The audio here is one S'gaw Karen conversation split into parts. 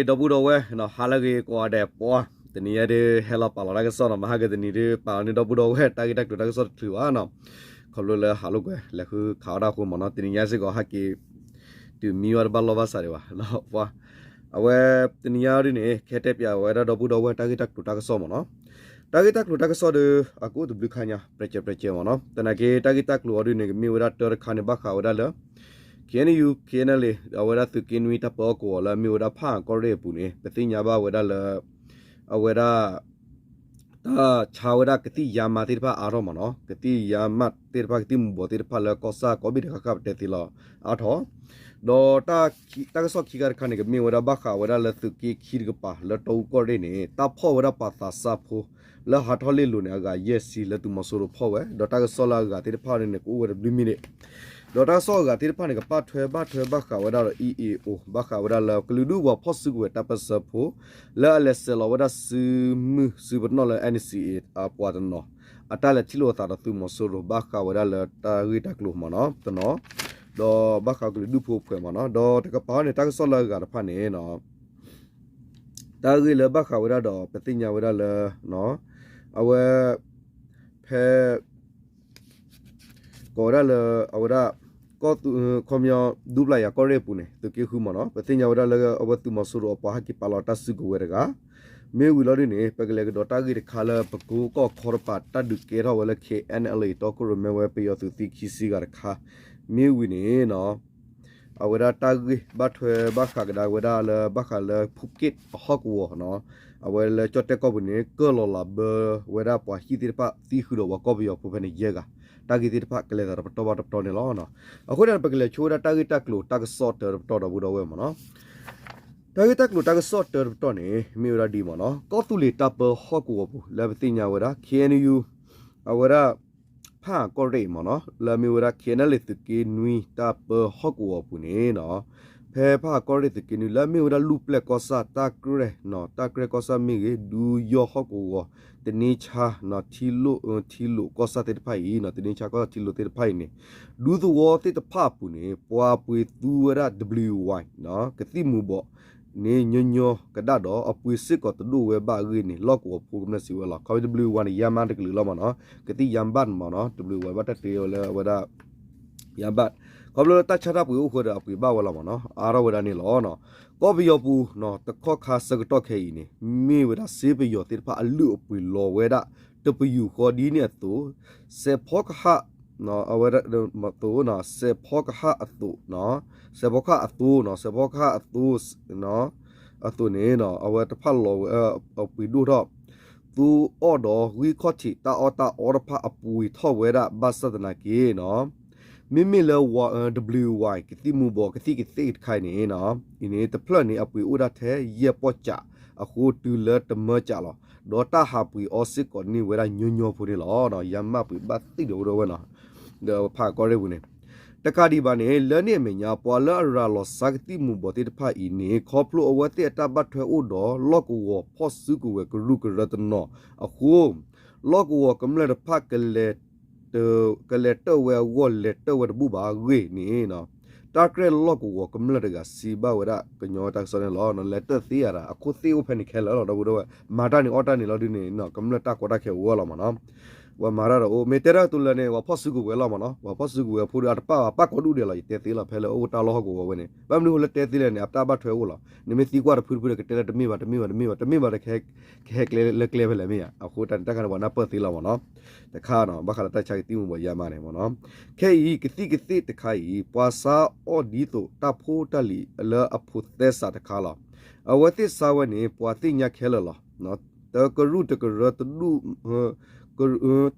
ဒီပုၢ်ဒီဝဲၢ် ဟါလၢအဂ့ၤကိးဂၤဒဲးပှၤ, တနံၤညါဒုး ဟဲလီၤပာ်လီၤတၢ်ကစီၣ်နီၤ, မဟါကတနံၤဒုး ပာ်လီၤန့ၢ်ဒီပုၢ်ဒီဝဲၢ် တၢ်ဂ့ၢ်တၢ်ကျိၤတၢ်ကစီၣ်တချုးဘၣ်နီၤ, ခီဖျိလၢဟးလိာ်ကွဲ လဲၤဃုခးအီၣ်တၢ်အဃိမ့ၢ်နီၤ, တနံၤညါစ့ၢ်ကီးဟဲက့ၤ တုၤမံဝဲတဘၣ်လီၢ်ဘၣ်စးဒံးဘၣ်, ပှၤ အဝဲ တနံၤညါဒ်န့ၣ် ကဟဲတဲပၠးဝဲဒၣ်ဒီပုၢ်ဒီဝဲၢ်တၢ်ဂ့ၢ်တၢ်ကျိၤတၢ်ကစီၣ်မ့ၢ်နီၤ, တၢ်ဂ့ၢ်တၢ်ကျိၤတၢ်ကစီၣ်ဒီး အကအိၣ်တဘျုးခါညါ ပြဲးကျဲးပြဲးကျဲးမ့ၢ်နီၤ, သနာ်က့တၢ်ဂ့ၢ်တၢ်ကျိၤအီၤဒ်န့ၣ် ကမ့ၢ်ဝဲဒၣ်တၢတခါန့ၣ် ဘၣ်ဃးဝဲဒၣ်လၢ KNU KNLA အဝဲဒၣ်သုးက့နွံတၢ်ပၢဟီၣ်ကဝီၤလၢအမ့ၢ်ဝဲဒၣ်ဖၣ်အၣ်ကီၢ်ရ့ၣ်အပူၤန့ၣ် ပသ့ၣ်ညါဘၣ်ဝဲဒၣ်လၢ အဝဲဒၣ် တၢ်ဆါဝဲဒၣ်ကသံၣ်ယါမါသ့ၣ်တဖၣ်အါထီၣ်မ့ၢ်နီၤ, ကသံၣ်ယါမါသ့ၣ်တဖၣ် ကသံၣ်မူၤဘှီးသ့ၣ်တဖၣ်လၢကီၢ်ဆၣ်ကိးဘ့ၣ်တခါခါပတဲသ့လီၤအါထီၣ်, ဒီးတၢ်ကစီၣ်ခံခါတခါန့ၣ် ကမ့ၢ်ဝဲဒၣ်ဘၣ်ဃးဝဲဒၣ်လၢသုးက့ခံတကပၤ လၢတီအူကီၢ်ရ့ၣ်န့ၣ် တၢ်ဖီၣ်ဝဲဒၣ်ပှၤသးစၢ်ဖိ လၢဟးထီၣ်လ့ၣ်လိၤန့ၣ် အဂၤယဲၢ်ဆံလၢသုးမီၤစိရိၤဖီၣ်ဝဲ, ဒီးတၢ်ကစီၣ်လၢအဂၤသ့ၣ်တဖၣ်န့ၣ် ကအိၣ်ဝဲတဘျုးမံၤဒဲး ဒီးတၢ်ကစီၣ်အဂၤသ့ၣ်တဖၣ်န့ၣ် ကဘၣ်ထွဲဘၣ်ထွဲဘၣ်ဃးဝဲဒၣ်ဒီး EAO ဘၣ်ဃးဝဲဒၣ်လၢကလုာ်ဒူၣ်ပှၤဖီၣ်စုကဝဲၤတၢ်ပၢၢ်ဆၢဖိ လၢအလဲၤဆဲးလီၤဝဲဒၣ်စုမုၢ်စုပနီၣ်လၢ NCA အပှၤတနီၤ အတၢ်လဲၤထံၣ်လိာ်အသးဒီးသုးမီၤစိရိၤ ဘၣ်ဃးဝဲဒၣ်လၢတၢ်ဂ့ၢ်တၢ်ကျိၤမ့ၢ်နီၤ တနီၤ, ဒီးဘၣ်ဃးကလုာ်ဒူၣ်ဖိအဖှဲးမ့ၢ်နီၤ, ဒီးတကပၤန့ၣ် တၢ်ကစီၣ်လၢအဂၤတဖၣ်န့ၣ် တၢ်ဂ့ၢ်လၢဘၣ်ဃးဝဲဒၣ်ဒီး ပသ့ၣ်ညါဝဲဒၣ်လၢ အဝဲ ဖဲ ကိးဝဲဒၣ်လၢ အဝဲဒၣ် ကီၢ်သူ ခီပညီ ဒူပျၢ်ယၤကီၢ်ရ့ၣ်အပူၤန့ၣ် သုးက့ဃုမ့ၢ်နီၤ, ပသ့ၣ်ညါဝဲဒၣ်လၢအဝဲသုးမီၤစိရိၤအပှၤဟဲက့ၤပာ်လီၤတၢ်စုကဝဲၤတဂၤ, မ့ၢ်ဝံၤလီၤဒ်န့ၣ် ပကလဲၤကဒီးတၢ်ဂ့ၢ်တခါလၢပကိကီၢ်ခီတပၤ တၢ်ဒုးကဲထီၣ်ဝဲလၢ KNLA တီခိၣ်ရိၣ်မဲဝဲပယီၤသုးသံခံဆံဂၤတခါ, မ့ၢ်ဝံၤန့ၣ် အဝဲဒၣ်တၢ်ဂ့ၢ်ဘၣ်ထွဲဘၣ်ဃးကဒါဝဲဒၣ်လၢဘၣ်ဃးလၢ ဖူက့ၣ်အဟီၣ်ကဝီၤနီၤ, အဝဲလၢကၠီၣ်တဲၣ်ကီၢ်ပူၤန့ၣ် ကၢၢ်လီၤလးဘၢဝဲဒၣ်ပှၤဟံၣ်သ့ၣ်တဖၣ်သံဃုာ်ဒီးပှၤကီၢ်ပယီၤဖိဖဲန့ၣ်ယဲၢ်ဂၤ, တၢ်ဂ့ၢ်သ့ၣ်တဖၣ်ကလဲၤသးတပတီၢ်ဘၣ်တပတီၢ်န့ၣ်လီၤ. အဃိန့ၣ် ပကလဲၤဆိဝဲဒၣ်တၢ်ဂ့ၢ်တၢ်ကျိၤတၢ်ကစီၣ်တၢတပတီၢ်ဒီပုၢ်ဒီဝဲၢ်မ့ၢ်နီၤ, တၢ်ဂ့ၢ်တၢ်ကျိၤတၢ်ကစီၣ်တၢတပတီၢ်န့ၣ် မ့ၢ်ဝဲဒၣ်ဒ်မ့ၢ်နီၤ, ကီၢ်သူလ့ၤတၢ်ပၢဟီၣ်ကဝီၤပူၤ လၢပသ့ၣ်ညါဝဲဒၣ် KNU အဝဲဒၣ် ဖၣ်အၣ်ကီၢ်ရ့ၣ်မ့ၢ်နီၤ လၢအမ့ၢ်ဝဲဒၣ် KNLA သုးက့နွံတၢ်ပၢဟီၣ်ကဝီၤအပူၤန့ၣ်နီၤ, ဖဲဖၣ်အၣ်ကီၢ်ရ့ၣ်သုးက့နွံ လၢအမ့ၢ်ဝဲဒၣ်လူၢ်ပျဲၢ်ကီၢ်ဆၣ်တၢ်ကြဲၢ်နီၤ, တၢ်ကြဲၢ်ကီၢ်ဆၣ်မ့ၢ်ဂ့ၤ ဒူယီၢ်ဟီၣ်ကဝီၤ တန့ဆါ ထံလိၣ် ထံလိၣ်ကီၢ်ဆၣ်သ့ၣ်တဖၣ်အံၤနီၤ, တန့ဆါကီၢ်ဆၣ်ထံလိၣ်သ့ၣ်တဖၣ်အံၤန့ၣ် ဒူသဝီသ့ၣ်တဖၣ်အပူၤန့ၣ် ပှၤပှ့ၤသူဝဲဒၣ် WY နီၤ ကသံၣ်မူၤဘှီးန့ၣ် ညီညီကဒၣ်ဒီး အပှ့ၤစ့ၢ်ကီးတဒိၣ်ဝဲဘၣ်အဂ့ၢ်န့ၣ် လီၢ်ကဝီၤဖိကမျၢၢ်စံးဝဲလီၤ. ခီဖျိ WY န့ၣ် ယါမါတကလုာ်လီၤမ့ၢ်နီၤ, ကသံၣ်ယါဘၣ်မ့ၢ်နီၤ, WY ဘၣ်တၢ်တ့ဝဲလၢအဝဲဒၣ် ယါဘၣ်, ခီဖျိလၢတၢ်ဆါတၢ်ပှ့ၤအိၣ်ဃုာ်ဒီးအပှ့ၤဘၣ်ဝဲလီၤမ့ၢ်နီၤ, အါထီၣ်ဝဲဒၣ်န့ၣ်လီၤ. ကီၢ်ပယီၤပူၤနီၤ တခီခါဆၢကတီၢ်ခဲအံၤန့ၣ် မ့ၢ်ဝဲဒၣ်စ့ပယီၤသ့ၣ်တဖၣ်အလုၢ်အပှ့ၤလီၤဝဲဒၣ် တပယူာ်ဃီဒ်န့ၣ်အသိး, စဲးဖီကဟၣ် အဝဲဒၣ် သိးနီၤ စဲးဖီကဟၣ်အသိးနီၤ, စဲးဖီကဟၣ်အသိးနီၤ စဲးဖီကဟၣ်အသိး အသိးန့ၣ်နီၤ အဝဲတဖၣ်လီၤဝဲ အပှ့ၤဒိၣ်ထီၣ် သူအီၣ်ဒီးဂံၢ်ခီၣ်ထံး တၢ်အီၣ်တၢ်အီတဖၣ်အပှ့ၤထီၣ်ဝဲဒၣ် ဘၣ်ဆၣ်သနာ်က့နီၤ မ့မ့ၢ်လၢ WY ကသံၣ်မူၤဘှီး ကသံၣ်ကသ့ၣ်တခါအံၤန့ၣ်နီၤ အံၤန့ၣ် တဖျၢၣ်န့ၣ် အပှ့ၤအိၣ်ဒၣ်ထဲယဲၢ်ပီၢ်ကး အဃိတုၤလၢတမၢကးလီၤ. ဒီးတၢ်ဟးပှ့ၤအီစ့ၢ်ကီးန့ၢ်ဝဲဒၣ်ညီညီဖိန့ၣ်လီၤ. ယါမးပှ့ၤဘၣ်သံဒီးဝဲဒၣ်ဝဲနီၤ ဒီးဖးကီၢ်ရ့ၣ်ပူၤန့ၣ် တကးဒံးဘၣ်န့ၣ် လၢန့ၣ်အမဲာ်ညါ ပှၤလၢအရၤလီၤစါကသံၣ်မူၤဘှီးသ့ၣ်တဖၣ်အံၤန့ၣ် ခီဖျိအဝဲသ့ၣ်အတၢ်ဘၣ်ထွဲအိၣ်ဒီး လီၢ်ကဝီၤဖီၣ်စုကဝဲၤကရူၢ်ကရၢတနီၤအဃိ လီၢ်ကဝီၤကမျၢၢ်တဖၣ် ကလဲၤတၢၢ်ဝဲအဂီၢ် လဲၤတၢၢ်ဝဲတဘူၣ်ဘၣ်အဂ့ၢ်န့ၣ် တၢ်ကြဲၢ်လီၢ်ကဝီၤကမျၢၢ်တဂၤစံးဘၣ်ဝဲဒၣ်ကညီတၢ်ကစီၣ်န့ၣ်လီၤ. လဲၤတၢၢ်သ့ဧါဒၣ် အခိၣ်သ့ၣ်အိၣ်ဖဲန့ၣ်ခဲလၢာ်လီၤ ဒီပုၢ်ဒီဝဲၢ် မၤတၢ်န့ၣ်အီၣ်တၢ်န့ၣ်လီၤဒုးန့ၣ် ကမျၢၢ်တၢ်ကီတၢ်ခဲအိၣ်ဝဲလီၤမ့ၢ်နီၤ ပှၤမၤတၢ်ဒီးအိၣ် မ့ၢ်တဲတၢ်ကတိၤလၢာ်န့ၣ် ပှၤဖီၣ်စုကဝဲၤလီၤမ့ၢ်နီၤ ပှၤဖီၣ်စုကဝဲၤဖိဒီးအတပၣ်ဘၣ် ပၣ်ကိးဒူၣ်ဒဲးလီၤ ယတဲသ့လီၤ ဖဲလၢအိၣ်တၢ်လီၢ်ဟီၣ်ကဝီၤဝဲန့ၣ် ဘၣ်မနုၤအဃိလၢတဲသ့လဲၣ်န့ၣ် အတၢ်ဘၣ်ထွဲအိၣ်လီၤ နမ့ၢ်သံကွၢ်တဖုတဖုဒီး ကတဲလၢတမ့ၢ်ဘၣ် တမ့ၢ်ဘၣ် တမ့ၢ်ဘၣ် တမ့ၢ်ဘၣ်ဒီး ကဟဲကျဲလၢကျဲဖဲလဲၣ်မ့ၢ်ဧါ အဃိတၢ်န့ၣ် တၢ်ခါန့ၣ် ပှၤနၢ်ပၢၢ်သ့လီၤမ့ၢ်နီၤ တခါနီၤ ဘၣ်ဃးလၢတၢ်ဆါကသံၣ်မူၤဘှီးယါမးန့ၣ်မ့ၢ်နီၤ ခဲအံၤ ကသံၣ်ကသ့ၣ်တခါအံၤ ပှၤဆါအီၣ်ဒ်သိးတၢ်ဖိတၢ်လံၤလၢအဖိးသဲစးတခါလီၤ အဝဲသ့ၣ်ဆါဝဲန့ၣ် ပှၤသ့ၣ်ညါခဲလၢာ်လီၤ တကရူၢ်တကရၢတဒူၣ်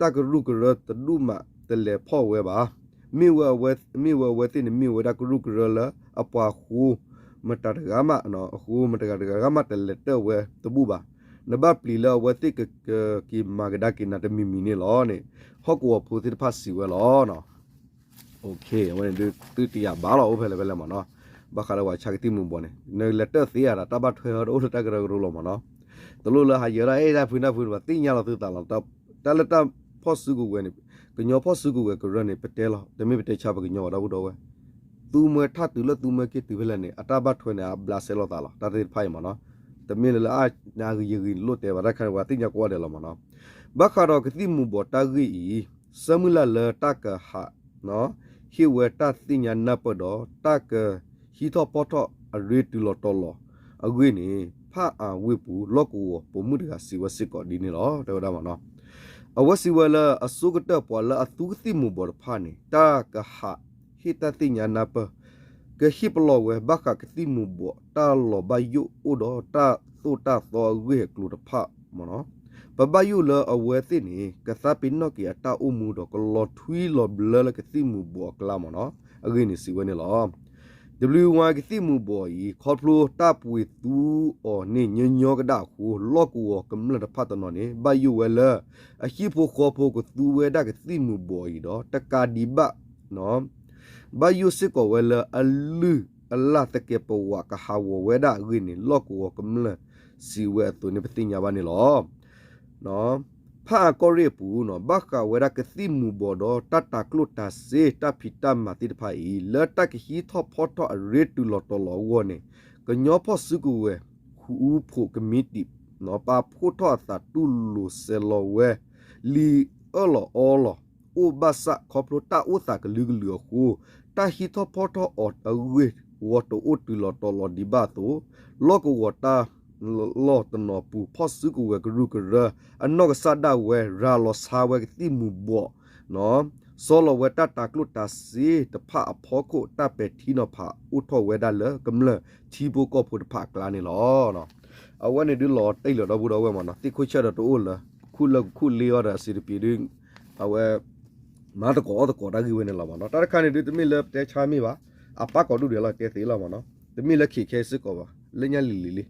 တၢ်ကရူၢ်ကရၢတဒူၣ်မးတလဲၤဖီၣ်ဝဲဘၣ် မ့ၢ်ဝဲအဝဲသ့ၣ်န့ၣ် မ့ၢ်ဝဲဒၣ်ကရူၢ်ကရၢလၢအပှၤဃိ မတၤတဂၤမး အဃိမတၤတဂၤတဂၤမး တလဲၤတၢၢ်ဝဲတဘူၣ်ဘၣ် နဘၣ်ပျံၤလၢအဝဲသ့ၣ်ကက့ၤမၤကဒါက့ၤနၤတမံၤမံၤန့ၣ်လီၤန့ၣ် ဟီၣ်ကဝီၤဖိသ့ၣ်တဖၣ်စံးဝဲလီၤ. အဝဲန့ၣ်ဒုးသုတယာ်ဘၣ်လီၤ အိၣ်ဖဲလဲၣ်ဖဲလဲၣ်မ့ၢ်နီၤ ဘၣ်ဃးလၢပှၤဆါကသံၣ်မူၤဘှီးန့ၣ် နလဲၤတၢၢ်သ့ဧါဒီး တၢ်ဘၣ်ထွဲအီၤတအိၣ်လၢတၢ်ကရၢကရိလီၤမ့ၢ်နီၤ တလိၣ်လၢဟးယၢၤဒၣ်အဲၣ်တၢ်ဖုတၢ်ဖုန့ၣ်ဘၣ် သ့ၣ်ညါလီၤသုသးလီၤ တၢ်လၢတၢ်ဖီၣ်စုကဝဲၤန့ၣ် ကညီဖီၣ်စုကဝဲၤကရၢန့ၣ် ပတဲလီၤ တမ့ၢ်ပတဲဆါပှၤကညီဘၣ် ဒီပုၢ်ဒီဝဲၢ် သူမှဲထၢ်တုၤလၢသူမှဲက့ၤတုၤဖဲလဲၣ်န့ၣ် အတၢ်ဘၣ်ထွဲန့ၣ် အဘျးစဲလိာ်သးလီၤ. တၢ်သ့ၣ်တဖၣ်အံၤမ့ၢ်နီၤ, တမ့ၢ်လၢလၢအဂ့ၤယဂ့ၤလိၣ်တဲဘၣ်တၢ်ခါန့ၣ် ပှၤသ့ၣ်ညါကိးဂၤဒဲးလီၤမ့ၢ်နီၤ. ဘၣ်ဃးဒီးကသံၣ်မူၤဘှီးတၢ်ဂ့ၢ်အံၤ, ဆၢမုၢ်လၢ်လၢတၢ်ကဟး ဟ့ၣ်ဝဲတၢ်သ့ၣ်ညါနၢ်ပၢၢ်ဒီး တၢ်ကဟံးထီၣ်ဖီထီၣ်အရ့တုၤလီၤတီၤလီၤအဂ့ၢ်န့ၣ် ဖၣ်အၣ်ဝ့ၢ်ပူၤ လီၢ်ကဝီၤပိာ်မုၣ်တဂၤစံးဝဲစ့ၢ်ကီးဒ်န့ၣ်လီၤ. တဲဝဲဒၣ်မ့ၢ်နီၤ, အဝဲစံးဝဲလၢအဆိကတၢၢ်ပှၤလၢအသူကသံၣ်မူၤဘှီးတဖၣ်န့ၣ် တၢ်ကဟးဟ့ၣ်တၢ်သ့ၣ်ညါနၢ်ပၢၢ် ကဟ့ၣ်ပလီၢ်ဝဲဘၣ်ဃးကသံၣ်မူၤဘှီးတၢ်လီၤဘၣ်ယိၣ်အိၣ်ဒီးတၢ်သိၣ်တၢ်သီအဂ့ၢ်အကျိၤတဖၣ်မ့ၢ်နီၤ. ပဘၣ်ယိၣ်လၢအဝဲသ့ၣ်န့ၣ် ကသးပ့ၤနီၣ်က့ၤအတၢ်အိၣ်မူဒီးကလီၤထွံလီၤဘျၢလၢကသံၣ်မူၤဘှီးအကျါမ့ၢ်နီၤ အဂ့ၢ်န့ၣ်စံးဝဲန့ၣ်လီၤ. တဘျုးဝါကသံၣ်မူၤဘှီးအံၤ ခီဖျိတၢ်ပှ့ၤသူအီၤန့ၣ်ညီညီကဒၣ်အဃိ လီၢ်ကဝီၤကမျၢၢ်တဖၣ်တနီၤန့ၣ် ဘၣ်ယိၣ်ဝဲလၢ အဟံၣ်ဖိဃီဖိကသူဝဲဒၣ်ကသံၣ်မူၤဘှီးအံၤဒီး တကးဒံးဘၣ် ဘၣ်ယိၣ်စ့ၢ်ကီးဝဲလၢအလုၢ်အလၢ်သကဲးပဝးကဟးဂီၤဝဲဒၣ်အဂ့ၢ်န့ၣ် လီၢ်ကဝီၤကမျၢၢ်စံးဝဲအသိးန့ၣ် ပသ့ၣ်ညါဘၣ်န့ၣ်လီၤ. ဖၣ်အၣ်ကီၢ်ရ့ၣ်အပူၤနီၤ ဘၣ်ဃးဝဲဒၣ်ကသံၣ်မူၤဘှီးဒီးတၢ်တၤကျိၣ်တၤစ့တၢ်ဖံးတၢ်မၤသ့ၣ်တဖၣ်အံၤ လၢတၢ်ကဟံးထီၣ်ဖီထီၣ်အရ့တုၤလီၤတီၤလီၤအဂီၢ်န့ၣ် ကညီဖီၣ်စုကဝဲၤ ဃူဖိးကမံးတံာ် ပာ်ဖှိၣ်ထီၣ်အသးတူၢ်လိာ်စဲးလီၤဝဲ လံာ်အၢၣ်လီၤအီလီၤ အိၣ်ဘၣ်ဆၣ်ခီဖျိတၢ်အိၣ်သးကလုာ်ကလုာ်အဃိ တၢ်ဟံးထီၣ်ဖီထီၣ်အီၤအဂ့ၢ်ဝီတအိၣ်တုၤလီၤတီၤလီၤဒံးဘၣ်အသိး လီၢ်ကဝီၤတၢ်လီၢ်တနီၤပူၤ ဖီၣ်စုကဝဲၤကရူၢ်ကရၢ အနီၢ်ကစၢ်ဒၣ်ဝဲ ရၤလီၤဆါဝဲကသံၣ်မူၤဘှီး စီလီၤဝဲတၢ်တၤကျိၣ်တၤစ့တဖၣ်အဖီခိၣ် တၢ်ပဲာ်ထံနီၤဖးအိၣ်ထီၣ်ဝဲဒၣ်လၢကမျၢၢ်ထံဖိကီၢ်ဖိတဖၣ်အကျါန့ၣ်လီၤ. အဝဲန့ၣ်ဒုးလီၤတံၢ်လၢၤဒီပုၢ်ဒီဝဲၢ်မ့ၢ်နီၤ သ့ၣ်ခိၣ်ဆၢၣ်ဒီးတအိၣ်လၢၤ ခူၣ်လၢခူၣ်လ့အီၤဒီးအစံးတပံၤဒုး အဝဲ မၤသကိးအီၣ်သကိးတၢ်ဂ့ၢ်ဝဲန့ၣ်လီၤမ့ၢ်နီၤ. တၢ်တခါန့ၣ်ဒုး တမ့ၢ်လၢပတဲဆါမ့ၢ်ဘၣ်, အပၢ်ကိးဒူၣ်ဒဲးလီၤ တဲသ့လီၤမ့ၢ်နီၤ. တမ့ၢ်လၢခံခဲစ့ၢ်ကီးဘၣ်, လၢညါလံၤလံၤလံ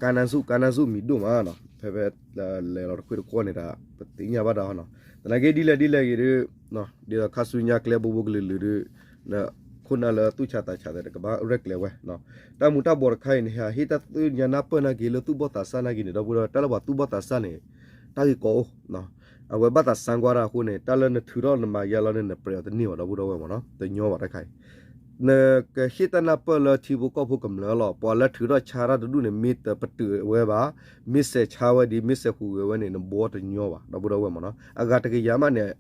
ကါနါစူၣ် ကါနါစူၣ်မံၤဒိၣ်မးနီၤ, ဖဲဖဲလဲၤလီၤတခွ့ၣ်တခီၣ်န့ၣ်ဒီး ပသ့ၣ်ညါဘၣ်ဒီးနီၤ. သနာ်က့ဒ်လဲၣ်ဒ်လဲၣ်ဂ့ၤဒုး ဒ်သိးခါဆူညါကျဲဘိဘိကလုာ်လုာ်ဒုး ခိၣ်နၢ်လၢသူၣ်ဆါသးဆါသ့ၣ်တကဘၣ်ရဲၣ်ကျဲၤဝဲ တၢ်မူၤတၢ်ဘှီးတခါအံၤန့ၣ် ဟ့ၣ်တၢ်သ့ၣ်ညါနၢ်ပၢၢ်နာ်က့ၤလၢသူၣ်ဘီၣ်သးစၢ်နာ်က့ၤန့ၣ် ဒီပုၢ်ဒီဝဲၢ် တၢ်လၢပှၤသူၣ်ဘီၣ်သးစၢ်န့ၣ် တၢ်ဂ့ၢ်ကီအိၣ် အဝဲဘၣ်သးစၢ်ကွၢ်တၢ်အဃိန့ၣ် တၢ်လၢနထုးထီၣ်နမၤယါလီၤန့ၣ် နပြဲးအီၤတန့ၢ်ဘၣ် ဒီပုၢ်ဒီဝဲၢ်မ့ၢ်နီၤ, တညီဘၣ်တၢ်ခါအံၤ နကဟ့ၣ်တၢ်နၢ်ပၢၢ်လၢထံဖိကီၢ်ဖိကမျၢၢ်လီၤ. ပှၤလၢထုးထီၣ်ဆါတၢ်တဒူၣ်န့ၣ် မ့ၢ်တပတုာ်ဝဲဘၣ်, မ့ၢ်စဲးဆါဝဲဒ် မ့ၢ်စဲးဟူးဂဲၤဝဲန့ၣ် နဘှီတညီဘၣ် ဒီပုၢ်ဒီဝဲၢ်မ့ၢ်နီၤ. အဂၤတကယၤမးန့ၣ်